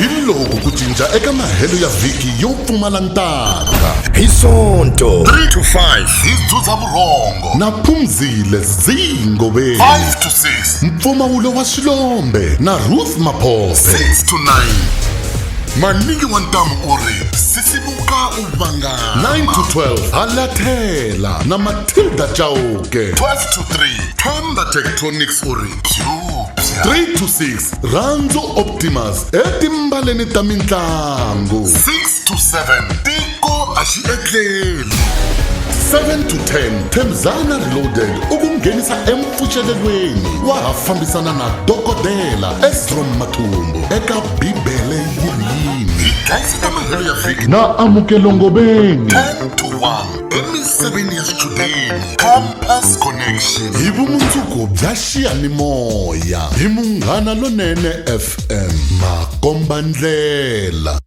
Hi loku ku cinca eka mahelo ya vhiki yo pfumala ntanga. Hi Sonto 3 to 5 hi dzudza vurhongo na Phumzile Zingoveni. 5 to 6 mpfumawulo wa swilombe na Ruth Maphophe. 6 to 9 Maningi wa ntamu u ri sisimuka u vanga. 9 to 12 Halathela na Matilda Chauke. 12 to 3 Themba Tectonics u ri pyupya. 3 to 6 Rhandzu Optimus etimbaleni ta mintlangu. 6 to 7 Tiko a xi etleli. 7 to 10 Themzana Reloaded u ku nghenisa empfuxelelweni wa ha fambisana na Dokodela Esrom Mathumbu eka Bibele yi ri yini. Hi dlayiseta mahelo ya vhiki na Amukelo Ngobeni. 10 to 1 emisaveni ya swichudeni Campus Connection hi vumundzuku bya xiyanimoya hi Munghana Lonene FM makombandlela.